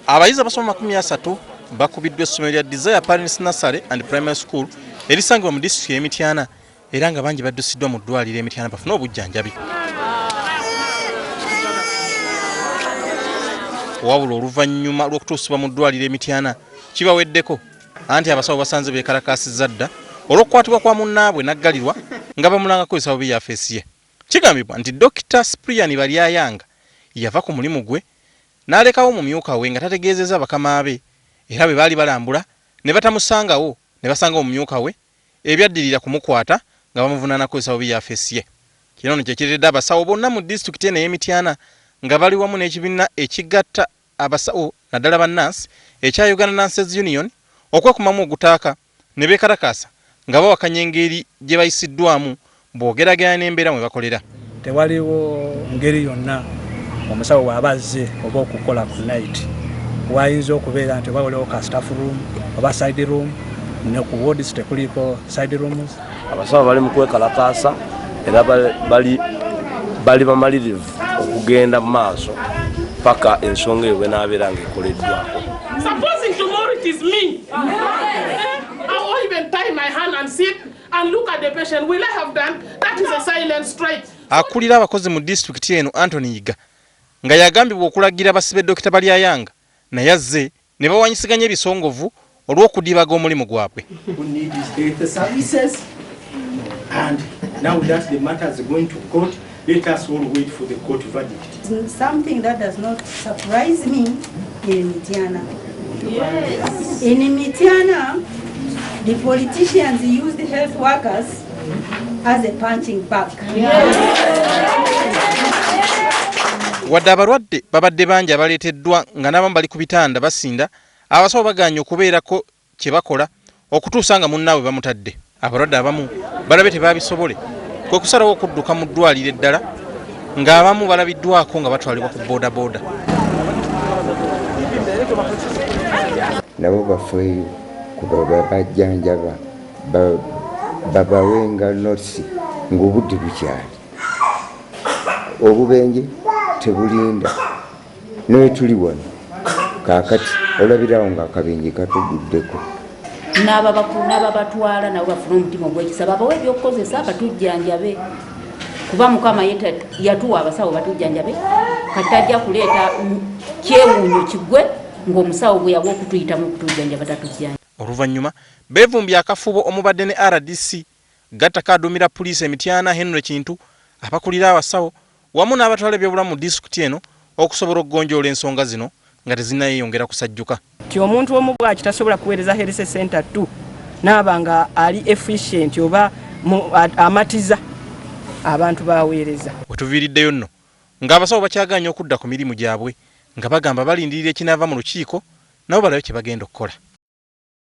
Abayizi abasoma 30 bakubiddwa essomero lya Desire Parents Nursery and Primary School erisangibwa mu disitulikiti y'e Mityana era nga bangi baddusiddwa mu ddwaliro e Mityana bafune obujjanjabi. Wabula oluvannyuma lw'okutuusibwa mu ddwaliro e Mityana kibaweddeko anti abasawo basanze beekalakaasizza dda olw'okukwatibwa kwa munnaabwe n'aggalirwa nga bamulangako ebisawo bye yafeesi ye. Kigambibwa nti Dokita Cyprian Baryayanga yava ku mulimu gwe n'alekawo omumyuka we nga tategeezezza bakama be era bwe baali balambula ne batamusangawo ne basanga omumyuka we ebyaddirira kumukwata nga bamuvunaana kukozesa bubi yafeesi ye. Kino nno kye kireetedde abasawo bonna mu disitulikiti eno ey'e Mityana nga bali wamu n'ekibiina ekigatta abasawo naddala bannansi ekya Uganda Nurses Union okwekumamu ogutaaka ne beekalakaasa nga bawakanya engeri gye bayisiddwamu bw'ogeraageranya n'embeera mwe bakolera. Tewaliwo ngeri yonna omusawo bw'aba azze oba okukola ku night wayinza okubeera nti oba waliwo ka staff room oba side room ne ku wards tekuliko side rooms. Abasawo bali mu kwekalakaasa era bali bali bamalirivu okugenda mu maaso paka ensonga eyo bwenaabeera ng'ekoleddwako. Supposing tomorrow it is me. I won't even tie my hand and sit and look at the patient. Will I have done? That is a silent strike. Akulira abakozi mu disitulikiti eno Anthony Yiga nga yagambibwa okulagira basibe Dokita Balyayanga naye azze ne bawanyisiganya ebisongovu olw'okudibaga omulimu gwabwe. Who need health services and now that the matter is going to court, let us all wait for the court verdict. Something that does not surprise me in Mityana. Yes. In Mityana, the politicians use the health workers as a punching bag. Yes. Wadde abalwadde babadde bangi abaleeteddwa nga n'abamu bali ku bitanda basinda, abasawo bagaanye okubeerako kye bakola okutuusa nga munnaabwe bamutadde. Abalwadde abamu balabye tebaabisobole kwe kusalawo okudduka mu ddwaaliro eddala ng'abamu balabiddwako nga batwalibwa ku bodaboda. Nabo bafeeyo kuba babajjanjaba babawenga notisi ng'obudde bukyali. Obubenje tebulinda naye tuli wano kaakati olabirawo ng'akabenje katuguddeko. N'ababatwala nabo bafune omutima ogw'ekisa babawe ebyokukozesa batujjanjabe kuba Mukama ye yatuwa abasawo batujjanjabe kati tajja kuleeta kyewuunyo kigwe ng'omusawo gwe yawa okutuyitamu okutujjanjaba tatujjanja. Oluvannyuma beevumbye akafubo omubadde ne rdc gattako aduumira puliisi e Mityana Henry Kintu, abakulira abasawo wamu n'abatwala ebyobulamu mu disitulikiti eno okusobola okugonjoola ensonga zino nga tezinnayeyongera kusajjuka. Nti omuntu omu bwati tasobola kuweereza health center 2 naaba nga ali efficient oba amatiza abantu baweereza. Wetuviiriddeyo nno ng'abasawo bakyagaanye okudda ku mirimu gyabwe nga bagamba balindirira ekinaava mu lukiiko nabo balabe kye bagenda okukola.